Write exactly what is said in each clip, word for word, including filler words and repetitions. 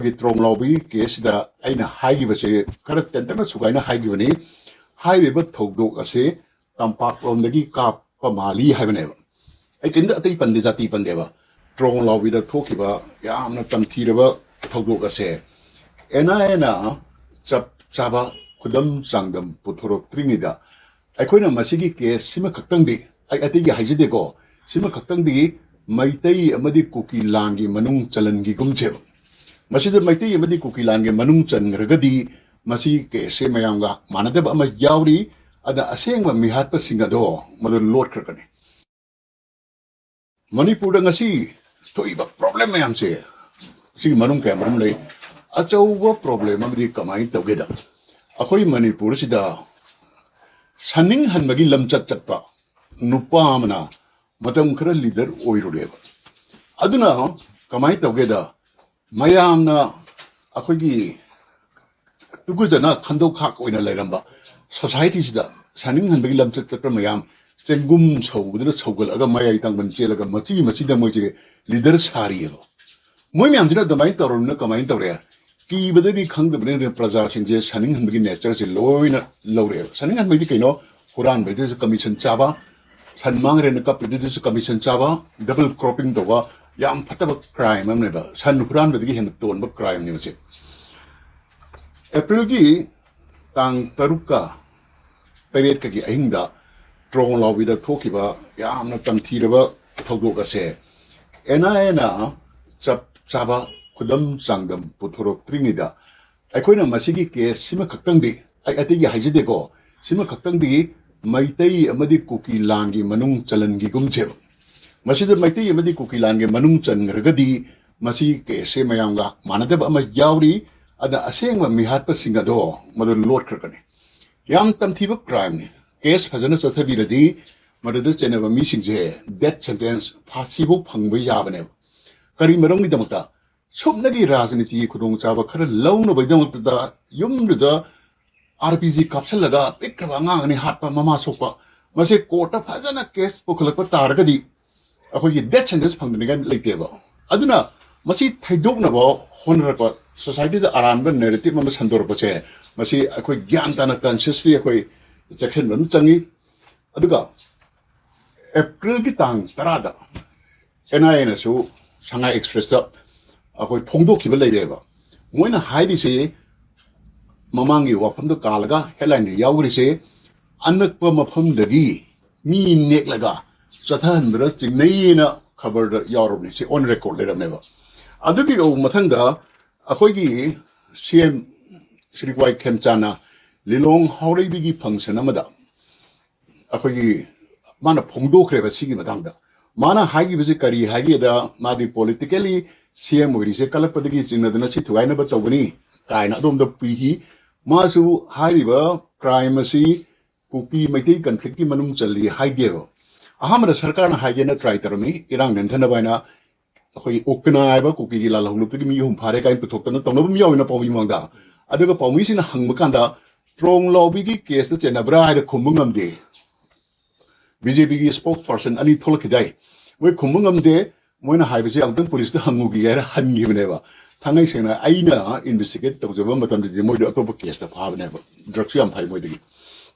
ꯑꯩꯈꯣꯏꯒꯤ ꯇ꯭ꯔꯣꯡꯂꯥꯎꯕꯤꯒꯤ ꯀꯦꯁꯁꯤꯗ ꯑꯩꯅ ꯍꯥꯏꯈꯤꯕꯁꯦ ꯈꯔ ꯇꯦꯟꯇꯛꯅ ꯁꯨꯒꯥꯏꯅ ꯍꯥꯏꯈꯤꯕꯅꯤ꯫ ꯍꯥꯏꯔꯤꯕ ꯊꯧꯗꯣꯛ ꯑꯁꯦ ꯇꯝꯄꯥꯛꯂꯣꯝꯗꯒꯤ ꯀꯥꯞꯄ ꯃꯥꯜꯂꯤ ꯍꯥꯏꯕꯅꯦꯕ꯫ ꯑꯩ ꯀꯩꯝꯇ ꯑꯇꯩ ꯄꯟꯗꯦ, ꯖꯥꯇꯤ ꯄꯟꯗꯦꯕ꯫ ꯇ꯭ꯔꯣꯡꯂꯥꯎꯕꯤꯗ ꯊꯣꯛꯈꯤꯕ ꯌꯥꯝꯅ ꯇꯝꯊꯤꯔꯕ ꯊꯧꯗꯣꯛ ꯑꯁꯦ ꯑꯦꯟ ꯑꯥꯏ ꯑꯦꯅ ꯆꯞ ꯆꯥꯕ ꯈꯨꯗꯝ ꯆꯥꯡꯗꯝ ꯄꯨꯊꯣꯔꯛꯇ꯭ꯔꯤꯉꯩꯗ ꯑꯩꯈꯣꯏꯅ ꯃꯁꯤꯒꯤ ꯀꯦꯁ ꯁꯤꯃ ꯈꯛꯇꯪꯗꯤ, ꯑꯩ ꯑꯇꯩꯒꯤ ꯍꯥꯏꯖꯗꯦꯀꯣ, ꯁꯤꯃ ꯈꯛꯇꯪꯗꯤ ꯃꯩꯇꯩ ꯑꯃꯗꯤ ꯀꯨꯀꯤ ꯂꯥꯟꯒꯤ ꯃꯅꯨꯡ ꯆꯜꯍꯟꯈꯤꯒꯨꯝꯁꯦꯕ꯫ ꯃꯁꯤꯗ ꯃꯩꯇꯩ ꯑꯃꯗꯤ ꯀꯨꯀꯤ ꯂꯥꯟꯒꯤ ꯃꯅꯨꯡ ꯆꯟꯈ꯭ꯔꯒꯗꯤ ꯃꯁꯤꯒꯤ ꯀꯦꯁꯁꯦ ꯃꯌꯥꯝꯒ ꯃꯥꯟꯅꯗꯕ ꯑꯃ ꯌꯥꯎꯔꯤ꯫ ꯑꯗ ꯑꯁꯦꯡꯕ ꯃꯤꯍꯥꯠꯄꯁꯤꯡ ꯑꯗꯣ ꯃꯗꯨ ꯂꯣꯠꯈ꯭ꯔꯒꯅꯤ꯫ ꯃꯅꯤꯄꯨꯔꯗ ꯉꯁꯤ ꯊꯣꯛꯏꯕ ꯄ꯭ꯔꯣꯕ꯭ꯂꯦꯝ ꯃꯌꯥꯝꯁꯦ, ꯁꯤꯒꯤ ꯃꯔꯝ ꯀꯌꯥ ꯃꯔꯨꯝ ꯂꯩ꯫ ꯑꯆꯧꯕ ꯄ꯭ꯔꯣꯕ꯭ꯂꯦꯝ ꯑꯃꯗꯤ ꯀꯃꯥꯏꯅ ꯇꯧꯒꯦꯗ, ꯑꯩꯈꯣꯏ ꯃꯅꯤꯄꯨꯔꯁꯤꯗ ꯁꯟꯅꯤꯡꯍꯟꯕꯒꯤ ꯂꯝꯆꯠ ꯆꯠꯄ ꯅꯨꯄꯥ ꯑꯃꯅ ꯃꯇꯝ ꯈꯔ ꯂꯤꯗꯔ ꯑꯣꯏꯔꯨꯔꯦꯕ꯫ ꯑꯗꯨꯅ ꯀꯃꯥꯏꯅ ꯇꯧꯒꯦꯗ, ꯃꯌꯥꯝꯅ ꯑꯩꯈꯣꯏꯒꯤ ꯇꯨꯀꯨꯖꯅ ꯈꯟꯗꯣꯛꯈꯥꯛ ꯑꯣꯏꯅ ꯂꯩꯔꯝꯕ ꯁꯣꯁꯥꯏꯇꯤꯁꯤꯗ ꯁꯟꯅꯤꯡꯍꯟꯕꯒꯤ ꯂꯝꯆꯠ ꯆꯠꯄ ꯃꯌꯥꯝ ꯆꯦꯡꯒꯨꯝ ꯁꯧꯕꯗꯨꯅ ꯁꯧꯒꯠꯂꯛꯑꯒ ꯃꯌꯥꯏ ꯇꯥꯡꯕꯟ ꯆꯦꯜꯂꯒ ꯃꯆꯤ ꯃꯆꯤꯗ ꯃꯣꯏꯁꯦ ꯂꯤꯗꯔ ꯁꯥꯔꯤꯑꯕ꯫ ꯃꯣꯏ ꯃꯌꯥꯝꯁꯤꯅ ꯑꯗꯨꯃꯥꯏꯅ ꯇꯧꯔꯕꯅꯤꯅ ꯀꯃꯥꯏꯅ ꯇꯧꯔꯦ? ꯀꯤꯕꯗꯒꯤ ꯈꯪꯗꯕꯅꯤꯅ ꯄ꯭ꯔꯖꯥꯁꯤꯡꯁꯦ ꯁꯟꯅꯤꯡꯍꯟꯕꯒꯤ ꯅꯦꯆꯔꯁꯦ ꯂꯣꯏꯅ ꯂꯧꯔꯛꯑꯦꯕ꯫ ꯁꯟꯅꯤꯡꯍꯟꯕꯒꯤ ꯀꯩꯅꯣ? ꯍꯨꯔꯥꯟꯕꯩꯗꯨꯁꯨ ꯀꯃꯤꯁꯟ ꯆꯥꯕ, ꯁꯟ ꯃꯥꯡꯈ꯭ꯔꯦꯅ ꯀꯞꯄꯤꯗꯨꯗꯁꯨ ꯀꯃꯤꯁꯟ ꯆꯥꯕ, ꯗꯕꯜ ꯀ꯭ꯔꯣꯞꯄꯤꯡ ꯇꯧꯕ, ꯌꯥꯝ ꯐꯠꯇꯕ ꯀ꯭ꯔꯥꯏꯝ ꯑꯃꯅꯦꯕ꯫ ꯁꯟ ꯍꯨꯔꯥꯟꯕꯗꯒꯤ ꯍꯦꯟꯅ ꯇꯣꯟꯕ ꯀ꯭ꯔꯥꯏꯝꯅꯤ ꯃꯁꯤ꯫ ꯑꯦꯄ꯭ꯔꯤꯜꯒꯤ ꯇꯥꯡ ꯇꯔꯨꯛꯀ ꯇꯔꯦꯠꯀꯒꯤ ꯑꯍꯤꯡꯗ ꯇ꯭ꯔꯣꯡ ꯂꯥꯎꯕꯤꯗ ꯊꯣꯛꯈꯤꯕ ꯌꯥꯝꯅ ꯇꯝꯊꯤꯔꯕ ꯊꯧꯗꯣꯛ ꯑꯁꯦ ꯑꯦꯟ ꯑꯥꯏ ꯑꯦꯅ ꯆꯞ ꯆꯥꯕ ꯈꯨꯗꯝ ꯆꯥꯡꯗꯝ ꯄꯨꯊꯣꯔꯛꯇ꯭ꯔꯤꯉꯩꯗ ꯑꯩꯈꯣꯏꯅ ꯃꯁꯤꯒꯤ ꯀꯦꯁ ꯁꯤꯃ ꯈꯛꯇꯪꯗꯤ, ꯑꯩ ꯑꯇꯩꯒꯤ ꯍꯥꯏꯖꯗꯦꯀꯣ, ꯁꯤꯃ ꯈꯛꯇꯪꯗꯤ ꯃꯩꯇꯩ ꯑꯃꯗꯤ ꯀꯨꯀꯤ ꯂꯥꯟꯒꯤ ꯃꯅꯨꯡ ꯆꯜꯍꯟꯈꯤꯒꯨꯝꯁꯦꯕ꯫ ꯃꯁꯤꯗ ꯃꯩꯇꯩ ꯑꯃꯗꯤ ꯀꯨꯀꯤ ꯂꯥꯟꯒꯤ ꯃꯅꯨꯡ ꯆꯟꯈ꯭ꯔꯒꯗꯤ ꯃꯁꯤꯒꯤ ꯀꯦꯁꯁꯦ ꯃꯌꯥꯝꯒ ꯃꯥꯟꯅꯗꯕ ꯑꯃ ꯌꯥꯎꯔꯤ꯫ ꯑꯗ ꯑꯁꯦꯡꯕ ꯃꯤꯍꯥꯠꯄꯁꯤꯡ ꯑꯗꯣ ꯃꯗꯨ ꯂꯣꯠꯈ꯭ꯔꯒꯅꯤ꯫ ꯌꯥꯝ ꯇꯝꯊꯤꯕ ꯀ꯭ꯔꯥꯏꯝꯅꯤ꯫ ꯀꯦꯁ ꯐꯖꯅ ꯆꯠꯊꯕꯤꯔꯗꯤ ꯃꯗꯨꯗ ꯆꯦꯟꯅꯕ ꯃꯤꯁꯤꯡꯁꯦ ꯗꯦꯠ ꯁꯦꯟꯇꯦꯟꯁ, ꯐꯥꯁꯤꯐꯧ ꯐꯪꯕ ꯌꯥꯕꯅꯦꯕ꯫ ꯀꯔꯤ ꯃꯔꯝꯒꯤꯗꯃꯛꯇ? ꯁꯨꯞꯅꯒꯤ ꯔꯥꯖꯅꯤꯇꯤꯒꯤ ꯈꯨꯗꯣꯡꯆꯥꯕ ꯈꯔ ꯂꯧꯅꯕꯒꯤꯗꯃꯛꯇꯗ ꯌꯨꯝꯗꯨꯗ ꯑꯥꯔ ꯄꯤ ꯖꯤ ꯀꯥꯞꯁꯤꯜꯂꯒ ꯄꯤꯛꯈ꯭ꯔꯕ ꯑꯉꯥꯡ ꯑꯅꯤ ꯍꯥꯠꯄ, ꯃꯃꯥ ꯁꯣꯛꯄ, ꯃꯁꯤ ꯀꯣꯔꯠꯇ ꯐꯖꯅ ꯀꯦꯁ ꯄꯨꯈꯠꯂꯛꯄ ꯇꯥꯔꯒꯗꯤ ꯑꯩꯈꯣꯏꯒꯤ ꯗꯦꯠ ꯁꯦꯟꯇꯦꯟꯁ ꯐꯪꯗꯅꯤꯡꯉꯥꯏ ꯂꯩꯇꯦꯕ꯫ ꯑꯗꯨꯅ ꯃꯁꯤ ꯊꯩꯗꯣꯛꯅꯕ ꯍꯣꯠꯅꯔꯛꯄ, ꯁꯣꯁꯥꯏꯇꯤꯗ ꯑꯔꯥꯟꯕ ꯅꯦꯔꯦꯇꯤꯚ ꯑꯃ ꯁꯟꯗꯣꯔꯛꯄꯁꯦ, ꯃꯁꯤ ꯑꯩꯈꯣꯏ ꯒ꯭ꯌꯥꯟ ꯇꯥꯅ, ꯀꯟꯁꯤꯌꯁꯂꯤ ꯑꯩꯈꯣꯏ ꯆꯦꯛꯁꯤꯟꯕ ꯑꯃ ꯆꯪꯉꯤ꯫ ꯑꯗꯨꯒ ꯑꯦꯄ꯭ꯔꯤꯜꯒꯤ ꯇꯥꯡ ꯇꯔꯥꯗ ꯑꯦꯟ ꯑꯥꯏ ꯑꯦꯅꯁꯨ ꯁꯉꯥꯏ ꯑꯦꯛꯁꯄ꯭ꯔꯦꯁꯇ ꯑꯩꯈꯣꯏ ꯐꯣꯡꯗꯣꯛꯈꯤꯕ ꯂꯩꯔꯦꯕ꯫ ꯃꯣꯏꯅ ꯍꯥꯏꯔꯤꯁꯦ, ꯃꯃꯥꯡꯒꯤ ꯋꯥꯐꯝꯗꯣ ꯀꯥꯜꯂꯒ ꯍꯦꯗꯂꯥꯏꯟꯗ ꯌꯥꯎꯈ꯭ꯔꯤꯁꯦ, "ꯑꯅꯛꯄ ꯃꯐꯝꯗꯒꯤ ꯃꯤ ꯅꯦꯛꯂꯒ ꯆꯠꯊꯍꯟꯕꯗ ꯆꯤꯡꯅꯩ"ꯍꯥꯏꯅ ꯈꯕꯔꯗ ꯌꯥꯎꯔꯕꯅꯦ꯫ ꯁꯤ ꯑꯣꯟ ꯔꯦꯀꯣꯔꯗ ꯂꯩꯔꯕꯅꯦꯕ꯫ ꯑꯗꯨꯒꯤ ꯃꯊꯪꯗ ꯑꯩꯈꯣꯏꯒꯤ ꯁꯤ ꯑꯦꯝ ꯁ꯭ꯔꯤ ꯋꯥꯏ ꯈꯦꯝꯆꯥꯟꯅ ꯂꯤꯂꯣꯡ ꯍꯥꯎꯔꯩꯕꯤꯒꯤ ꯐꯪꯁꯟ ꯑꯃꯗ ꯑꯩꯈꯣꯏꯒꯤ ꯃꯥꯅ ꯐꯣꯡꯗꯣꯛꯈ꯭ꯔꯦꯕ ꯁꯤꯒꯤ ꯃꯇꯥꯡꯗ꯫ ꯃꯥꯅ ꯍꯥꯏꯈꯤꯕꯁꯤ ꯀꯔꯤ ꯍꯥꯏꯒꯦꯗ, ꯃꯥꯗꯤ ꯄꯣꯂꯤꯇꯤꯀꯦꯜꯂꯤ ꯁꯤ ꯑꯦꯝ ꯑꯣꯏꯔꯤꯁꯦ ꯀꯜꯂꯛꯄꯗꯒꯤ ꯆꯤꯡꯅꯗꯅ ꯁꯤ ꯊꯨꯒꯥꯏꯅꯕ ꯇꯧꯒꯅꯤ ꯀꯥꯏꯅ ꯑꯗꯣꯝꯗ ꯄꯤꯈꯤ꯫ ꯃꯥꯁꯨ ꯍꯥꯏꯔꯤꯕ ꯀ꯭ꯔꯥꯏꯝ ꯑꯁꯤ ꯀꯨꯀꯤ ꯃꯩꯇꯩ ꯀꯟꯐ꯭ꯂꯤꯛꯀꯤ ꯃꯅꯨꯡ ꯆꯜꯂꯤ ꯍꯥꯏꯗꯦꯕ꯫ ꯑꯍꯥꯟꯕꯗ ꯁꯔꯀꯥꯔꯅ ꯍꯥꯏꯒꯦꯅ ꯇ꯭ꯔꯥꯏ ꯇꯧꯔꯝꯃꯤ, ꯏꯔꯥꯡ ꯅꯦꯝꯊꯅꯕ ꯍꯥꯏꯅ꯫ ꯑꯩꯈꯣꯏ ꯎꯀꯅꯥ ꯍꯥꯏꯕ ꯀꯨꯀꯤꯒꯤ ꯂꯥꯜꯍꯧꯂꯨꯞꯇꯒꯤ ꯃꯤ ꯑꯍꯨꯝ ꯐꯥꯔꯦ ꯀꯥꯏꯅ ꯄꯨꯊꯣꯛꯇꯅ ꯇꯧꯅꯕ ꯑꯃ ꯌꯥꯎꯋꯤꯅ ꯄꯥꯎꯃꯤ ꯃꯃꯥꯡꯗ꯫ ꯑꯗꯨꯒ ꯄꯥꯎꯃꯤꯁꯤꯡꯅ ꯍꯪꯕ ꯀꯥꯟꯗ, "ꯇ꯭ꯔꯣꯡ ꯂꯥꯎꯕꯤꯒꯤ ꯀꯦꯁꯇ ꯆꯦꯟꯅꯕ꯭ꯔꯥ?" ꯍꯥꯏꯅ ꯈꯨꯝꯕ ꯉꯝꯗꯦ꯫ ꯕꯤ ꯖꯦ ꯄꯤꯒꯤ ꯁ꯭ꯄꯣꯛꯁ ꯄꯥꯔꯁꯟ ꯑꯅꯤ ꯊꯣꯛꯂꯛꯈꯤꯗꯥꯏ, ꯃꯣꯏ ꯈꯨꯝꯕ ꯉꯝꯗꯦ꯫ ꯃꯣꯏꯅ ꯍꯥꯏꯕꯁꯦ ꯑꯃꯨꯛꯇꯪ ꯄꯨꯂꯤꯁꯇ ꯍꯪꯉꯨꯒꯦ ꯍꯥꯏꯅ ꯍꯟꯈꯤꯕꯅꯦꯕ꯫ ꯊꯥꯡꯉꯩ ꯁꯦꯡꯅ ꯑꯩꯅ ꯏꯟꯚꯦꯁꯇꯤꯒꯦꯠ ꯇꯧꯖꯕ ꯃꯇꯝꯗꯗꯤ ꯃꯣꯏꯗꯣ ꯑꯇꯣꯞꯄ ꯀꯦꯁꯇ ꯐꯥꯕꯅꯦꯕ, ꯗ꯭ꯔꯒꯁꯨ ꯌꯥꯝ ꯐꯥꯏ ꯃꯣꯏꯗꯒꯤ꯫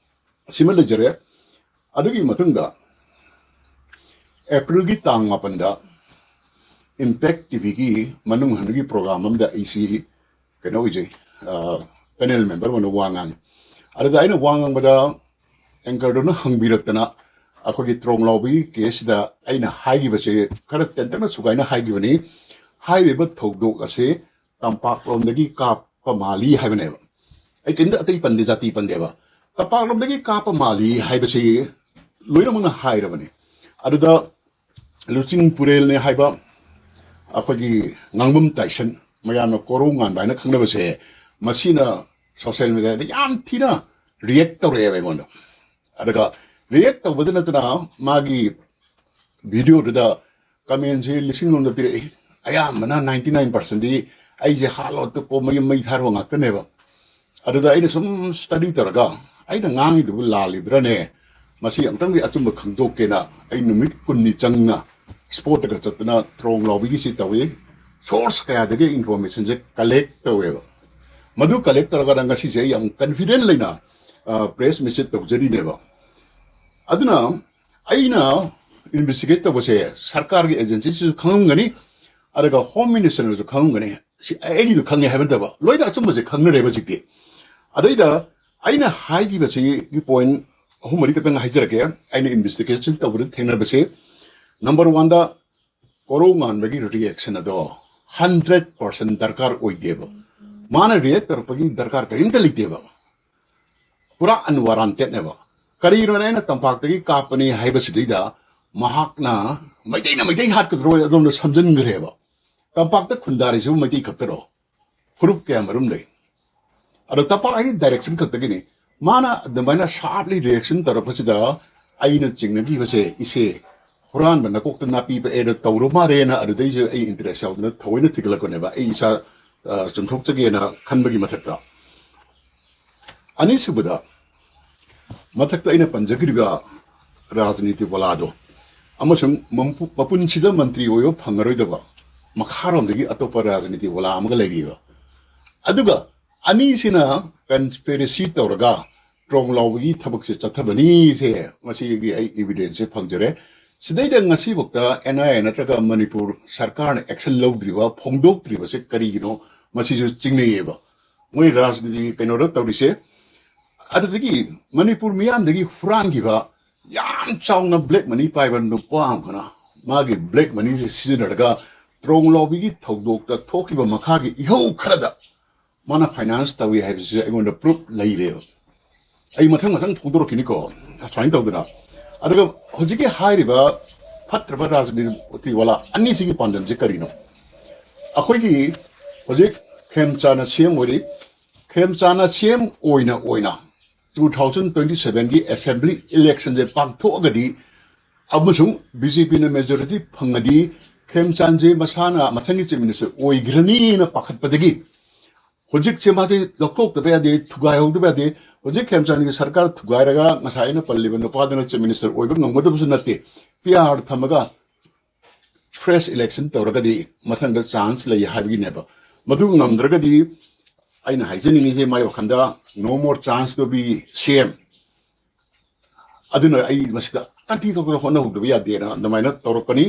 ꯁꯤꯃ ꯂꯩꯖꯔꯦ꯫ ꯑꯗꯨꯒꯤ ꯃꯇꯨꯡꯗ ꯑꯦꯄ꯭ꯔꯤꯜꯒꯤ ꯇꯥꯡ ꯃꯥꯄꯟꯗ ꯏꯝꯄꯦꯛ ꯇꯤ ꯚꯤꯒꯤ ꯃꯅꯨꯡ ꯍꯟꯕꯒꯤ ꯄ꯭ꯔꯣꯒ꯭ꯔꯥꯝ ꯑꯃꯗ ꯑꯩꯁꯤ ꯀꯩꯅꯣ ꯑꯣꯏꯖꯩ, ꯄꯦꯅꯦꯜ ꯃꯦꯝꯕꯔ ꯑꯣꯏꯅ ꯋꯥ ꯉꯥꯡꯉꯤ꯫ ꯑꯗꯨꯗ ꯑꯩꯅ ꯋꯥ ꯉꯥꯡꯕꯗ ꯑꯦꯡꯀꯔꯗꯨꯅ ꯍꯪꯕꯤꯔꯛꯇꯅ, ꯑꯩꯈꯣꯏꯒꯤ ꯇ꯭ꯔꯣꯡ ꯂꯥꯎꯕꯒꯤ ꯀꯦꯁꯁꯤꯗ ꯑꯩꯅ ꯍꯥꯏꯈꯤꯕꯁꯦ ꯈꯔ ꯇꯦꯟꯇꯛꯅ ꯁꯨꯒꯥꯏꯅ ꯍꯥꯏꯈꯤꯕꯅꯤ, "ꯍꯥꯏꯔꯤꯕ ꯊꯧꯗꯣꯛ ꯑꯁꯦ ꯇꯝꯄꯥꯛꯂꯣꯝꯗꯒꯤ ꯀꯥꯞꯄ ꯃꯥꯜꯂꯤ" ꯍꯥꯏꯕꯅꯦꯕ꯫ ꯑꯩ ꯀꯔꯤꯝꯇ ꯑꯇꯩ ꯄꯟꯗꯦ, ꯖꯥꯇꯤ ꯄꯟꯗꯦꯕ꯫ "ꯇꯝꯄꯥꯛꯂꯣꯝꯗꯒꯤ ꯀꯥꯞꯄ ꯃꯥꯜꯂꯤ" ꯍꯥꯏꯕꯁꯤ ꯂꯣꯏꯅꯃꯛꯅ ꯍꯥꯏꯔꯕꯅꯤ꯫ ꯑꯗꯨꯗ ꯂꯨꯆꯤꯡ ꯄꯨꯔꯦꯜꯅꯦ ꯍꯥꯏꯕ ꯑꯩꯈꯣꯏꯒꯤ ꯉꯥꯡꯕꯝ ꯇꯥꯏꯁꯟ, ꯃꯌꯥꯝꯅ ꯀꯣꯔꯧ ꯉꯥꯟꯕ ꯍꯥꯏꯅ ꯈꯪꯅꯕꯁꯦ, ꯃꯁꯤꯅ ꯁꯣꯁꯦꯜ ꯃꯦꯗꯤꯌꯥꯗ ꯌꯥꯝ ꯊꯤꯅ ꯔꯤꯌꯦꯛ ꯇꯧꯔꯛꯑꯦꯕ ꯑꯩꯉꯣꯟꯗ꯫ ꯑꯗꯨꯒ ꯔꯤꯌꯦꯛ ꯇꯧꯕꯗ ꯅꯠꯇꯅ ꯃꯥꯒꯤ ꯚꯤꯗꯤꯑꯣꯗꯨꯗ ꯀꯃꯦꯟꯁꯦ ꯂꯤꯁꯤꯡ ꯂꯣꯝꯗ ꯄꯤꯔꯛꯏ꯫ ꯑꯌꯥꯝꯕꯅ ꯅꯥꯏꯟꯇꯤ ꯅꯥꯏꯟ ꯄꯥꯔꯁꯦꯟꯗꯤ ꯑꯩꯁꯦ ꯍꯥꯠꯂꯣ, ꯇꯨꯞꯄꯣ, ꯃꯌꯨꯝ ꯃꯩ ꯊꯥꯔꯣ ꯉꯥꯛꯇꯅꯦꯕ꯫ ꯑꯗꯨꯗ ꯑꯩꯅ ꯁꯨꯝ ꯁ꯭ꯇꯗꯤ ꯇꯧꯔꯒ, "ꯑꯩꯅ ꯉꯥꯡꯉꯤꯗꯨꯕꯨ ꯂꯥꯜꯂꯤꯕ꯭ꯔꯥꯅꯦ? ꯃꯁꯤ ꯑꯃꯨꯛꯇꯪꯗꯤ ꯑꯆꯨꯝꯕ ꯈꯪꯗꯣꯛꯀꯦꯅ" ꯑꯩ ꯅꯨꯃꯤꯠ ꯀꯨꯟꯅꯤ ꯆꯪꯅ ꯁ꯭ꯄꯣꯔꯠꯇꯒ ꯆꯠꯇꯅ ꯇ꯭ꯔꯣꯡ ꯂꯥꯎꯕꯤꯒꯤꯁꯤ ꯇꯧꯏ꯫ ꯁꯣꯔꯁ ꯀꯌꯥꯗꯒꯤ ꯏꯟꯐꯣꯔꯃꯦꯁꯟꯁꯦ ꯀꯂꯦꯛ ꯇꯧꯋꯦꯕ꯫ ꯃꯗꯨ ꯀꯂꯦꯛ ꯇꯧꯔꯒ ꯉꯁꯤꯁꯦ ꯑꯩ ꯌꯥꯝ ꯀꯟꯐꯤꯗꯦꯟ ꯂꯩꯅ ꯄ꯭ꯔꯦꯁ ꯃꯤꯠꯁꯦ ꯇꯧꯖꯔꯤꯅꯦꯕ꯫ ꯑꯗꯨꯅ ꯑꯩꯅ ꯏꯟꯚꯦꯁꯇꯤꯒꯦꯠ ꯇꯧꯕꯁꯦ ꯁꯔꯀꯥꯔꯒꯤ ꯑꯦꯖꯦꯟꯁꯤꯁꯤꯁꯨ ꯈꯪꯉꯝꯒꯅꯤ, ꯑꯗꯨꯒ ꯍꯣꯝ ꯃꯤꯅꯤꯁꯇꯔꯅꯁꯨ ꯈꯪꯉꯝꯒꯅꯤ꯫ ꯁꯤ ꯑꯩꯒꯤꯗꯨ ꯈꯪꯉꯦ ꯍꯥꯏꯕ ꯅꯠꯇꯕ, ꯂꯣꯏꯅ ꯑꯆꯨꯝꯕꯁꯦ ꯈꯪꯅꯔꯦꯕ ꯍꯧꯖꯤꯛꯇꯤ꯫ ꯑꯗꯩꯗ ꯑꯩꯅ ꯍꯥꯏꯈꯤꯕꯁꯤꯒꯤ ꯄꯣꯏꯟ ꯑꯍꯨꯝ ꯃꯔꯤ ꯈꯛꯇꯪ ꯍꯥꯏꯖꯔꯛꯀꯦ꯫ ꯑꯩꯅ ꯏꯟꯚꯦꯁꯇꯤꯒꯦꯁꯟ ꯇꯧꯕꯗ ꯊꯦꯡꯅꯕꯁꯦ, ꯅꯝꯕꯔ ꯋꯥꯟꯗ, ꯀꯣꯔꯧ ꯉꯥꯟꯕꯒꯤ ꯔꯤꯌꯦꯛꯁꯟ ꯑꯗꯣ ꯍꯟꯗ꯭ꯔꯦꯠ ꯄꯥꯔꯁꯦꯟ ꯗꯔꯀꯥꯔ ꯑꯣꯏꯗꯦꯕ꯫ ꯃꯥꯅ ꯔꯤꯌꯦꯛ ꯇꯧꯔꯛꯄꯒꯤ ꯗꯔꯀꯥꯔ ꯀꯔꯤꯝꯇ ꯂꯩꯇꯦꯕ꯫ ꯄꯨꯔꯥ ꯑꯟꯋꯥꯔꯟꯇꯦꯠꯅꯦꯕ꯫ ꯀꯔꯤꯒꯤꯅꯣꯅ ꯑꯩꯅ ꯇꯝꯄꯥꯛꯇꯒꯤ ꯀꯥꯞꯄꯅꯤ ꯍꯥꯏꯕꯁꯤꯗꯩꯗ ꯃꯍꯥꯛꯅ ꯃꯩꯇꯩꯅ ꯃꯩꯇꯩ ꯍꯥꯠꯀꯗ꯭ꯔꯣ ꯑꯗꯣꯝꯗ ꯁꯝꯖꯤꯟꯈ꯭ꯔꯦꯕ꯫ ꯇꯝꯄꯥꯛꯇ ꯈꯨꯟꯗꯥꯔꯤꯁꯤꯕꯨ ꯃꯩꯇꯩ ꯈꯛꯇꯔꯣ? ꯐꯨꯔꯨꯞ ꯀꯌꯥ ꯃꯔꯨꯝ ꯂꯩ꯫ ꯑꯗꯣ ꯇꯝꯄꯥꯛ ꯍꯥꯏꯗꯤ ꯗꯥꯏꯔꯦꯛꯁꯟ ꯈꯛꯇꯒꯤꯅꯤ꯫ ꯃꯥꯅ ꯑꯗꯨꯃꯥꯏꯅ ꯁꯥꯔꯞꯂꯤ ꯔꯤꯌꯦꯛꯁꯟ ꯇꯧꯔꯛꯄꯁꯤꯗ ꯑꯩꯅ ꯆꯤꯡꯅꯈꯤꯕꯁꯦ, ꯏꯆꯦ ꯍꯨꯔꯥꯟꯕ ꯅꯀꯣꯛꯇ ꯅꯥꯄꯤ ꯄꯛꯑꯦꯅ ꯇꯧꯔꯨ ꯃꯥꯜꯂꯦꯅ ꯑꯗꯨꯗꯩꯁꯨ ꯑꯩ ꯏꯟꯇꯔꯦꯁ ꯌꯥꯎꯗꯅ ꯊꯑꯣꯏꯅ ꯊꯤꯒꯠꯂꯛꯄꯅꯦꯕ, ꯑꯩ ꯏꯁꯥ, ꯑ, ꯆꯨꯝꯊꯣꯛꯆꯒꯦꯅ ꯈꯟꯕꯒꯤ ꯃꯊꯛꯇ꯫ ꯑꯅꯤꯁꯨꯕꯗ, ꯃꯊꯛꯇ ꯑꯩꯅ ꯄꯟꯖꯈ꯭ꯔꯤꯕ ꯔꯥꯖꯅꯤꯇꯤ ꯋꯥꯂꯥꯗꯣ ꯑꯃꯁꯨꯡ ꯃꯝꯄꯨ-, ꯃꯄꯨꯟꯁꯤꯗ ꯃꯟꯇ꯭ꯔꯤ ꯑꯣꯏꯕ ꯐꯪꯉꯔꯣꯏꯗꯕ ꯃꯈꯥꯔꯣꯝꯗꯒꯤ ꯑꯇꯣꯞꯄ ꯔꯥꯖꯅꯤꯇꯤ ꯋꯥꯂꯥ ꯑꯃꯒ ꯂꯩꯔꯤꯕ꯫ ꯑꯗꯨꯒ ꯑꯅꯤꯁꯤꯅ ꯀꯟꯁꯄꯤꯔꯦꯁꯤ ꯇꯧꯔꯒ ꯇ꯭ꯔꯣꯡ ꯂꯥꯎꯕꯒꯤ ꯊꯕꯛꯁꯦ ꯆꯠꯊꯕꯅꯤꯁꯦ ꯃꯁꯤꯒꯤ ꯑꯩ ꯏꯕꯤꯗꯦꯟꯁꯁꯦ ꯐꯪꯖꯔꯦ꯫ ꯁꯤꯗꯩꯗ ꯉꯁꯤꯐꯥꯎꯗ ꯑꯦꯟ ꯑꯥꯏ ꯑꯦ ꯅꯠꯇ꯭ꯔꯒ ꯃꯅꯤꯄꯨꯔ ꯁꯔꯀꯥꯔꯅ ꯑꯦꯛꯁꯟ ꯂꯧꯗ꯭ꯔꯤꯕ, ꯐꯣꯡꯗꯣꯛꯇ꯭ꯔꯤꯕꯁꯦ ꯀꯔꯤꯒꯤꯅꯣ? ꯃꯁꯤꯁꯨ ꯆꯤꯡꯅꯩꯌꯦꯕ꯫ ꯃꯣꯏ ꯔꯥꯖꯅꯤꯇꯤꯒꯤ ꯀꯩꯅꯣꯗ ꯇꯧꯔꯤꯁꯦ꯫ ꯑꯗꯨꯗꯒꯤ ꯃꯅꯤꯄꯨꯔ ꯃꯤꯌꯥꯝꯗꯒꯤ ꯍꯨꯔꯥꯟꯈꯤꯕ ꯌꯥꯝ ꯆꯥꯎꯅ ꯕ꯭ꯂꯦꯛ ꯃꯅꯤ ꯄꯥꯏꯕ ꯅꯨꯄꯥ ꯑꯃꯈꯛꯅ ꯃꯥꯒꯤ ꯕ꯭ꯂꯦꯛ ꯃꯅꯤꯁꯦ ꯁꯤꯖꯤꯟꯅꯔꯒ ꯇ꯭ꯔꯣꯡ ꯂꯥꯎꯕꯤꯒꯤ ꯊꯧꯗꯣꯛꯇ ꯊꯣꯛꯈꯤꯕ ꯃꯈꯥꯒꯤ ꯏꯍꯧ ꯈꯔꯗ ꯃꯥꯅ ꯐꯥꯏꯅꯥꯟꯁ ꯇꯧꯏ ꯍꯥꯏꯕꯁꯤꯁꯨ ꯑꯩꯉꯣꯟꯗ ꯄ꯭ꯔꯨꯞ ꯂꯩꯔꯦꯕ꯫ ꯑꯩ ꯃꯊꯪ ꯃꯊꯪ ꯐꯣꯡꯗꯣꯔꯛꯈꯤꯅꯤꯀꯣ, ꯁꯨꯃꯥꯏꯅ ꯇꯧꯗꯅ꯫ ꯑꯗꯨꯒ ꯍꯧꯖꯤꯛꯀꯤ ꯍꯥꯏꯔꯤꯕ ꯐꯠꯇ꯭ꯔꯕ ꯔꯥꯖꯅꯤꯇꯤ ꯋꯥꯂꯥ ꯑꯅꯤꯁꯤꯒꯤ ꯄꯥꯟꯗꯝꯁꯦ ꯀꯔꯤꯅꯣ? ꯑꯩꯈꯣꯏꯒꯤ ꯍꯧꯖꯤꯛ ꯈꯦꯝꯆꯥꯟꯅ ꯁꯤ ꯑꯦꯝ ꯑꯣꯏꯔꯤ꯫ ꯈꯦꯝꯆꯥꯟꯅ ꯁꯤ ꯑꯦꯝ ꯑꯣꯏꯅ ꯑꯣꯏꯅ ꯇꯨ ꯊꯥꯎꯖꯟ ꯇ꯭ꯋꯦꯟꯇꯤ ꯁꯚꯦꯟꯒꯤ ꯑꯦꯁꯦꯝꯕ꯭ꯂꯤ ꯏꯂꯦꯛꯁꯟꯁꯦ ꯄꯥꯡꯊꯣꯛꯑꯒꯗꯤ ꯑꯃꯁꯨꯡ ꯕꯤ ꯖꯦ ꯄꯤꯅ ꯃꯦꯖꯣꯔꯤꯇꯤ ꯐꯪꯉꯗꯤ ꯈꯦꯝꯆꯥꯟꯁꯦ ꯃꯁꯥꯅ ꯃꯊꯪꯒꯤ ꯆꯤꯐ ꯃꯤꯅꯤꯁꯇꯔ ꯑꯣꯏꯈ꯭ꯔꯅꯤꯅ ꯄꯥꯈꯠꯄꯗꯒꯤ ꯍꯧꯖꯤꯛꯁꯦ ꯃꯥꯁꯦ ꯂꯧꯊꯣꯛꯇꯕ ꯌꯥꯗꯦ, ꯊꯨꯒꯥꯏꯍꯧꯗꯕ ꯌꯥꯗꯦ꯫ ꯍꯧꯖꯤꯛ ꯈꯦꯝꯆꯥꯟꯒꯤ ꯁꯔꯀꯥꯔ ꯊꯨꯒꯥꯏꯔꯒ ꯉꯁꯥꯏ ꯑꯩꯅ ꯄꯜꯂꯤꯕ ꯅꯨꯄꯥꯗꯨꯅ ꯆꯤꯐ ꯃꯤꯅꯤꯁꯇꯔ ꯑꯣꯏꯕ ꯉꯝꯒꯗꯕꯁꯨ ꯅꯠꯇꯦ꯫ ꯄꯤ ꯑꯥꯔ ꯊꯝꯃꯒ fresh election ꯇꯧꯔꯒꯗꯤ ꯃꯊꯪꯗ chance ꯂꯩ ꯍꯥꯏꯕꯒꯤꯅꯦꯕ꯫ ꯃꯗꯨ ꯉꯝꯗ꯭ꯔꯒꯗꯤ ꯑꯩꯅ ꯍꯥꯏꯖꯅꯤꯡꯉꯤꯁꯦ, my ꯋꯥꯈꯜꯗ, no more chance to be C M꯫ ꯑꯗꯨꯅ ꯑꯩ ꯃꯁꯤꯗ ꯀꯟꯇꯤ ꯇꯧꯗꯅ ꯍꯣꯠꯅꯍꯧꯗꯕ ꯌꯥꯗꯦꯅ ꯑꯗꯨꯃꯥꯏꯅ ꯇꯧꯔꯛꯄꯅꯤ꯫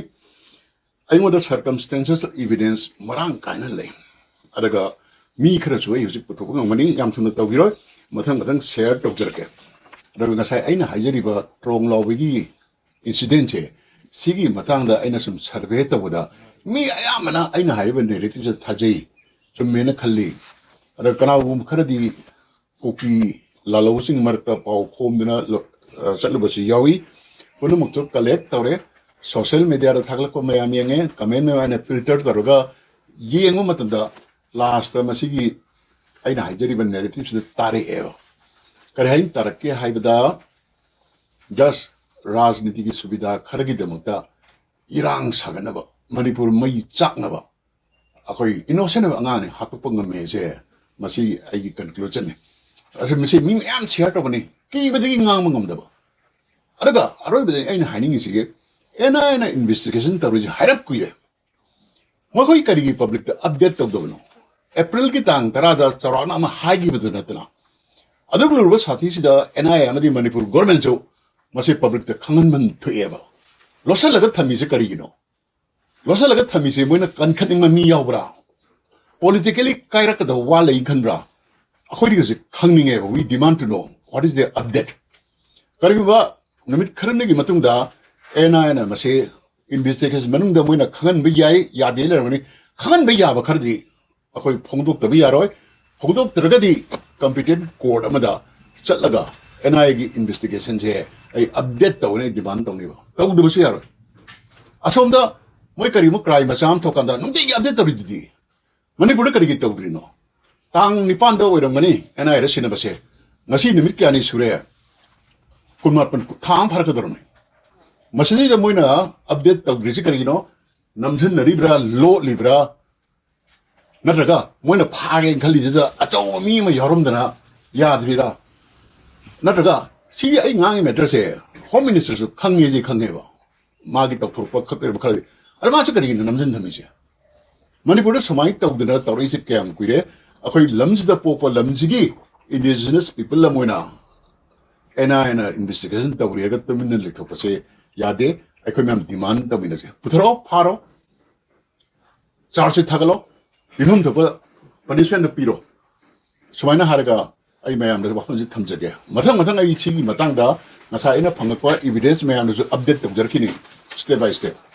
ꯑꯩꯉꯣꯟꯗ circumstantial evidence ꯃꯔꯥꯡ ꯀꯥꯏꯅ ꯂꯩ꯫ ꯑꯗꯨꯒ ꯃꯤ ꯈꯔꯁꯨ ꯑꯩ ꯍꯧꯖꯤꯛ ꯄꯨꯊꯣꯛꯄ ꯉꯝꯒꯅꯤ, ꯌꯥꯝ ꯊꯨꯅ ꯇꯧꯕꯤꯔꯣꯏ, ꯃꯊꯪ ꯃꯊꯪ share ꯇꯧꯖꯔꯛꯀꯦ꯫ ꯑꯗꯨꯒ ꯉꯁꯥꯏ ꯑꯩꯅ ꯍꯥꯏꯖꯔꯤꯕ ꯇ꯭ꯔꯣꯡ ꯂꯥꯎꯕꯒꯤ incidentꯁꯦ, ꯁꯤꯒꯤ ꯃꯇꯥꯡꯗ ꯑꯩꯅ ꯁꯨꯝ survey ꯇꯧꯕꯗ, ꯃꯤ ꯑꯌꯥꯝꯕꯅ ꯑꯩꯅ ꯍꯥꯏꯔꯤꯕ narrativeꯁꯦ ꯊꯥꯖꯩ, ꯆꯨꯝꯃꯦꯅ ꯈꯜꯂꯤ꯫ ꯑꯗ ꯀꯅꯥꯒꯨꯝꯕ ꯈꯔꯗꯤ ꯀꯨꯀꯤ ꯂꯥꯜꯍꯧꯕꯁꯤꯡꯒꯤ ꯃꯔꯛꯇ ꯄꯥꯎ ꯈꯣꯝꯗꯨꯅ ꯂ-, ꯑ, ꯆꯠꯂꯨꯕꯁꯨ ꯌꯥꯎꯏ꯫ ꯄꯨꯝꯅꯃꯛꯇꯨ collect ꯇꯧꯔꯦ, social mediaꯗ ꯊꯥꯒꯠꯂꯛꯄ ꯃꯌꯥꯝ ꯌꯦꯡꯉꯦ, comment ꯃꯌꯥꯝ ꯑꯩꯅ filter ꯇꯧꯔꯒ ꯌꯦꯡꯕ ꯃꯇꯝꯗ, lastꯇ ꯃꯁꯤꯒꯤ ꯑꯩꯅ ꯍꯥꯏꯖꯔꯤꯕ narrativeꯁꯤꯗ ꯇꯥꯔꯛꯑꯦꯕ꯫ ꯀꯔꯤ ꯍꯥꯏꯅ ꯇꯥꯔꯛꯀꯦ ꯍꯥꯏꯕꯗ, just ꯔꯥꯖꯅꯤꯇꯤꯒꯤ ꯁꯨꯕꯤꯙꯥ ꯈꯔꯒꯤꯗꯃꯛꯇ ꯏꯔꯥꯡ ꯁꯥꯒꯠꯅꯕ, ꯃꯅꯤꯄꯨꯔ ꯃꯩ ꯆꯥꯛꯅꯕ, ꯑꯩꯈꯣꯏ innocent ꯑꯣꯏꯕ ꯑꯉꯥꯡꯅꯤ ꯍꯥꯠꯇꯣꯛꯄ ꯉꯝꯃꯦꯁꯦ, ꯃꯁꯤ ꯑꯩꯒꯤ conclusionꯅꯤ꯫ ꯑꯁꯤ, ꯃꯁꯤ ꯃꯤ ꯃꯌꯥꯝ share ꯇꯧꯕꯅꯤ, ꯀꯤꯕꯗꯒꯤ ꯉꯥꯡꯕ ꯉꯝꯗꯕ꯫ ꯑꯗꯨꯒ ꯑꯔꯣꯏꯕꯗ ꯑꯩꯅ ꯍꯥꯏꯅꯤꯡꯉꯤꯁꯤꯒꯤ, NIAꯅ investigation ꯇꯧꯔꯤꯁꯦ ꯍꯥꯏꯔꯞ ꯀꯨꯏꯔꯦ꯫ ꯃꯈꯣꯏ ꯀꯔꯤꯒꯤ publicꯇ update ꯇꯧꯗꯕꯅꯣ? Aprilꯒꯤ ꯇꯥꯡ ꯇꯔꯥꯗ ꯆꯥꯎꯔꯥꯛꯅ ꯑꯃ ꯍꯥꯏꯈꯤꯕꯗꯨ ꯅꯠꯇꯅ, ꯑꯗꯨꯛ ꯂꯨꯔꯕ ꯁꯥꯊꯤꯁꯤꯗ NIA ꯑꯃꯗꯤ ꯃꯅꯤꯄꯨꯔ governmentꯁꯨ ꯃꯁꯤ publicꯇ ꯈꯪꯍꯟꯐꯝ ꯊꯣꯛꯑꯦꯕ꯫ ꯂꯣꯠꯁꯤꯜꯂꯒ ꯊꯝꯃꯤꯁꯦ ꯀꯔꯤꯒꯤꯅꯣ? ꯂꯣꯠꯁꯤꯜꯂꯒ ꯊꯝꯃꯤꯁꯦ ꯃꯣꯏꯅ ꯀꯟꯈꯠꯅꯤꯡꯕ ꯃꯤ ꯌꯥꯎꯕ꯭ꯔꯥ? Politically ꯀꯥꯏꯔꯛꯀꯗꯕ ꯋꯥ ꯂꯩ ꯈꯟꯕ꯭ꯔꯥ? ꯑꯩꯈꯣꯏꯗꯤ ꯍꯧꯖꯤꯛ ꯈꯪꯅꯤꯡꯉꯦꯕ, we demand to know what is the update꯫ ꯀꯔꯤꯒꯨꯝꯕ ꯅꯨꯃꯤꯠ ꯈꯔꯅꯤꯒꯤ ꯃꯇꯨꯡꯗ NIAꯅ ꯃꯁꯤ investigation ꯃꯅꯨꯡꯗ ꯃꯣꯏꯅ ꯈꯪꯍꯟꯕ ꯌꯥꯏ, ꯌꯥꯗꯦ ꯂꯩꯔꯝꯒꯅꯤ꯫ ꯈꯪꯍꯟꯕ ꯌꯥꯕ ꯈꯔꯗꯤ ꯑꯩꯈꯣꯏ ꯐꯣꯡꯗꯣꯛꯇꯕ ꯌꯥꯔꯣꯏ꯫ ꯐꯣꯡꯗꯣꯛꯇ꯭ꯔꯒꯗꯤ competent court ꯑꯃꯗ ꯆꯠꯂꯒ NIAꯒꯤ investigationꯁꯦ ꯑꯩ update ꯇꯧꯅ ꯑꯩ demand ꯇꯧꯅꯤꯕ꯫ ꯇꯧꯗꯕꯁꯨ ꯌꯥꯔꯣꯏ꯫ ꯑꯁꯣꯝꯗ ꯃꯣꯏ ꯀꯔꯤꯒꯨꯝꯕ crime ꯃꯆꯥ ꯑꯃ ꯊꯣꯛꯀꯥꯟꯗ ꯅꯨꯡꯇꯤꯒꯤ update ꯇꯧꯔꯤꯗꯨꯗꯤ꯫ ꯃꯅꯤꯄꯨꯔꯗ ꯀꯔꯤꯒꯤ ꯇꯧꯗ꯭ꯔꯤꯅꯣ? ꯇꯥꯡ ꯅꯤꯄꯥꯟꯗ ꯑꯣꯏꯔꯝꯒꯅꯤ NIAꯗ ꯁꯤꯟꯅꯕꯁꯦ꯫ ꯉꯁꯤ ꯅꯨꯃꯤꯠ ꯀꯌꯥꯅꯤ ꯁꯨꯔꯦ? ꯀꯨꯟꯃꯥꯄꯟ, ꯊꯥ ꯑꯃ ꯐꯥꯔꯛꯀꯗꯧꯔꯕꯅꯤ꯫ ꯃꯁꯤꯗꯩꯗ ꯃꯣꯏꯅ update ꯇꯧꯗ꯭ꯔꯤꯁꯤ ꯀꯔꯤꯒꯤꯅꯣ? ꯅꯝꯊꯟꯅꯔꯤꯕ꯭ꯔꯥ, ꯂꯣꯠꯂꯤꯕ꯭ꯔꯥ? ꯅꯠꯇ꯭ꯔꯒ ꯃꯣꯏꯅ ꯐꯥꯒꯦꯅ ꯈꯜꯂꯤꯁꯤꯗ ꯑꯆꯧꯕ ꯃꯤ ꯑꯃ ꯌꯥꯎꯔꯝꯗꯅ ꯌꯥꯗ꯭ꯔꯤꯔꯥ? ꯅꯠꯇ꯭ꯔꯒ ꯁꯤꯒꯤ ꯑꯩ ꯉꯥꯡꯉꯤ matterꯁꯦ Home Ministerꯁꯨ ꯈꯪꯉꯦꯁꯤ ꯈꯪꯉꯦꯕ, ꯃꯥꯒꯤ ꯇꯧꯊꯣꯔꯛꯄ ꯈꯛꯇꯅꯦꯕ ꯈꯔꯗꯤ꯫ ꯑꯗ ꯃꯥꯁꯨ ꯀꯔꯤꯒꯤꯅꯣ ꯅꯝꯁꯤꯟ ꯊꯝꯃꯤꯁꯦ? ꯃꯅꯤꯄꯨꯔꯗ ꯁꯨꯃꯥꯏꯅ ꯇꯧꯗꯅ ꯇꯧꯔꯛꯏꯁꯦ ꯀꯌꯥꯝ ꯀꯨꯏꯔꯦ? ꯑꯩꯈꯣꯏ ꯂꯝꯁꯤꯗ ꯄꯣꯛꯄ ꯂꯝꯁꯤꯒꯤ indigenous people ꯑꯃ ꯑꯣꯏꯅ NIAꯅ investigation ꯇꯧꯔꯦꯒ ꯇꯨꯃꯤꯟꯅ ꯂꯩꯊꯣꯛꯄꯁꯦ ꯌꯥꯗꯦ꯫ ꯑꯩꯈꯣꯏ ꯃꯌꯥꯝ demand ꯇꯧꯃꯤꯟꯅꯁꯦ꯫ ꯄꯨꯊꯔꯛꯑꯣ, ꯐꯥꯔꯣ, charge sheet ꯊꯥꯒꯠꯂꯣ, ꯄꯤꯐꯝ ꯊꯣꯛꯄ punishment ꯄꯤꯔꯣ꯫ ꯁꯨꯃꯥꯏꯅ ꯍꯥꯏꯔꯒ ꯑꯩ ꯃꯌꯥꯝꯗ ꯋꯥꯐꯝꯁꯤ ꯊꯝꯖꯒꯦ꯫ ꯃꯊꯪ ꯃꯊꯪ ꯑꯩ ꯁꯤꯒꯤ ꯃꯇꯥꯡꯗ ꯉꯁꯥꯏ ꯑꯩꯅ ꯐꯪꯉꯛꯄ evidence ꯃꯌꯥꯝꯗꯨꯁꯨ update ꯇꯧꯖꯔꯛꯈꯤꯅꯤ, step by step꯫